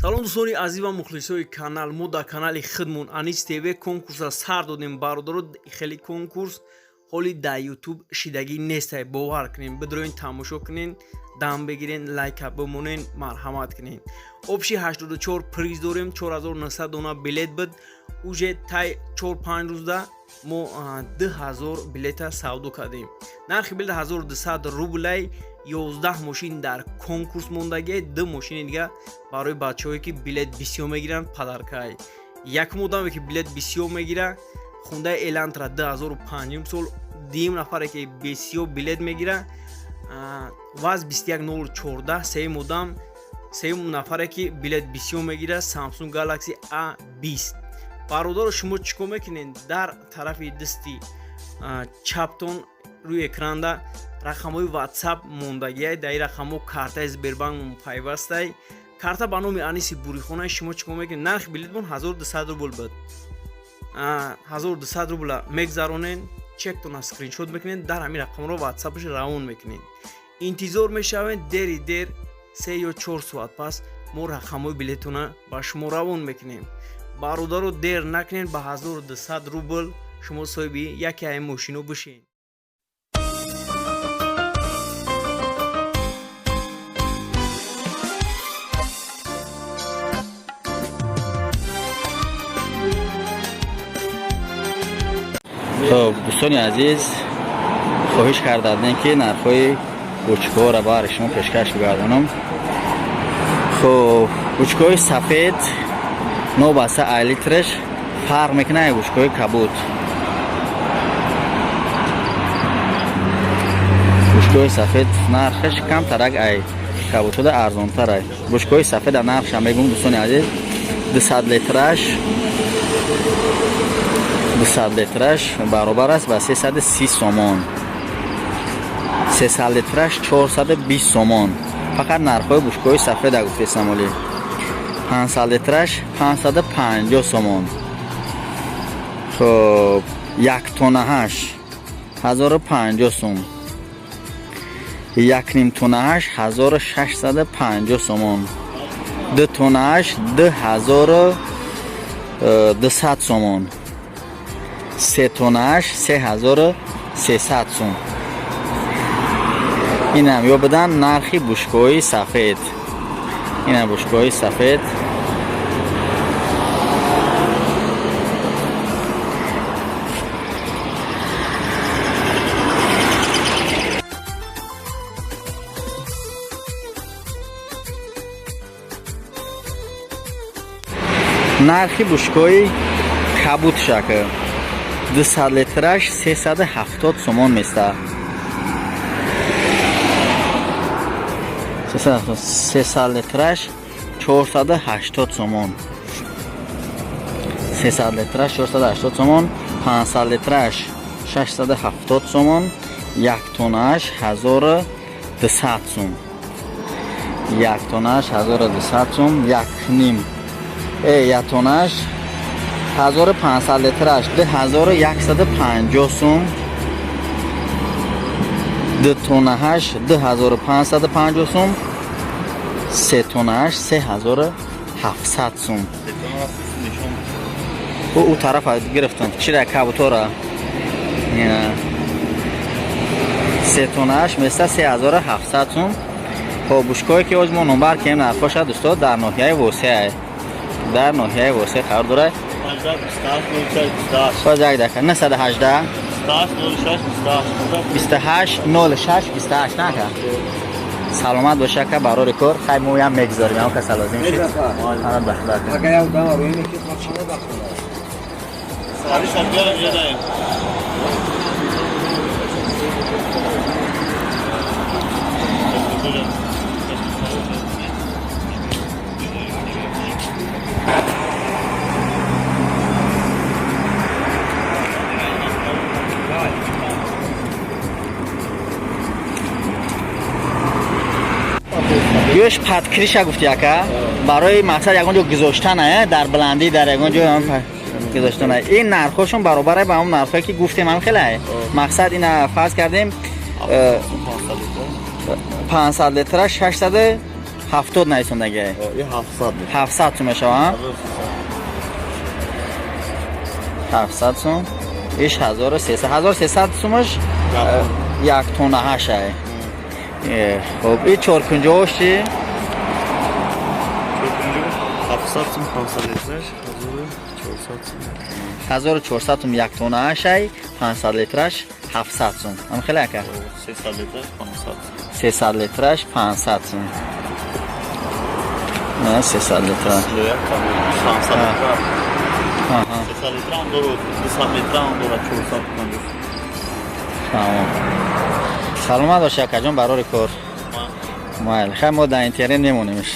Салом, дӯстони азиз ва мухлисои канал. Мо дар канали худмон Анис ТВ конкурса сар додем. Бародаро, хеле конкурс ҳоли дар Ютуб шидагӣ нестай, бовар кунем. Бидроин, тамошо кунен, дам бигирен, лайка бимонен, марҳамат кунен. Общий 84 приз дорем, 4900 дона билет буд. Уже тай 4-5 рӯзда мо 2000 билета савдо кардем. Нархи билет 1200 рублай. 11 мошин дар конкурс мондагӣ, ду мошини дига барои бачаҳое, ки билет бисёр мегиранд, подаркай. Якум одаме, ки билет бисёр мегира, Хундай Элантра 2005 сол. Дуюм нафаре, ки бисёр билет мегира, ВАЗ 21014. Сеюм одам, сеюм нафаре, ки билет бисёр мегира, Samsung Galaxy A20. Бародаро, шумо чӣ кор мекунед? Дар тарафи дасти чаптон рӯи экранда рақамҳои WhatsApp мондагиай. Дар ин рақамҳо картаи Сбербанк пайвастай, карта ба номи Аниси Бурихона. Шумо чӣ кор мекунед? Нархи билетмон 1200 рубл буд. 1200 рубла мегзаронен, чектона скриншот мекунед, дар ҳамин рақамро WhatsAppаш равон мекунед. Интизор мешавед, дери дер 3 ё 4 соат пас мо рақамҳои билетона ба шумо равон мекунем. Бародаро, дер накунед, ба 1200 рубл шумо соҳиби яке ай мошино бишед. Хуб, дӯстони азиз, хоҳиш кардадем, ки нархҳои бочкаҳоро баҳри шумо пешкаш бигардонам. Хуб, бочкаҳои сафед нобаста ай литраш фарқ мекунад ай бочкаҳои кабуд. Бочкаҳои сафед нархаш камтарак ай кабудшуда арзонтар ай. Бочкаҳои сафеда нархша мегӯм, дӯстони азиз: 200 литраш, 200 литраш баробар аст ба 330 сомон, 300 литраш 420 сомон. Фақат нархҳои бушкаҳои сафеда гуфтесам. Оли 500 литраш 550 сомон. Хуб, як тонаҳаш 1050 сом, якним тонаҳаш 1650 сомон, ду тонаҳаш 2200 сомон, се тонааш 3300 сом. Инам ё будан нархи бушкои сафед. Инам бушкои сафед. Нархи бушкои кабуд шакл 200 литраш 370 сомон места, 300 литраш 480 сомон, 300 литраш 480 сомон, 500 литраш 670 сомон, як тонааш 1200 сом, як тонааш 1200 сом, як ним як тонааш 1500 литраш 2150 сом, ду тонаҳаш 2550 сом, се тонаҳаш 3700 сом. Ӯ тарафа гирифтам чира кабутора. Се тонаҳаш места 3700 сом. Хоб, бушкое ки оз мо номбар кем нархоша, дӯсто, дар ноҳияи Восеа, дар ноҳияи Восеа қарор дорад. Боз як дақиқа. 918 28 06 28 нака. Саломат боша, ака, барори кор. Хай, моям мегузорем, ям каса лозим шид. Агар як дама рӯи мекид, ма чиро бахонам? Ёш под крыша гуфти, ака, барои мақсад ягон ҷо гузоштана, дар баландӣ, дар ягон ҷо гузоштана. Ин нархҳошон баробаре ба он нархҳое, ки гуфтем, ҳам хеле мақсад ина фарз кардем 500 литра 600 70 нависондагиай. И 700 мешавад. 700 сум мешава? 700 сум. Иш 1300, 1300 сумаш як тонна ҳашай. Хуб, и чоркунҷош чи? 700 сум 500 литраш, 1400 сум. 1400 сум як тонна ҳашай, 500 литраш 700 сум. Ам хеле, ака? 300 литраш 500 сум. 300 литраш 500 сум. На 300 литра. 500 литра. Аҳа. 300 литра ҳам дорад, 200 литра ҳам дорад, 450. Тамом. Саломат бош, акаҷон, барори кор. Майли, хай, мо дар интернет мемонемш.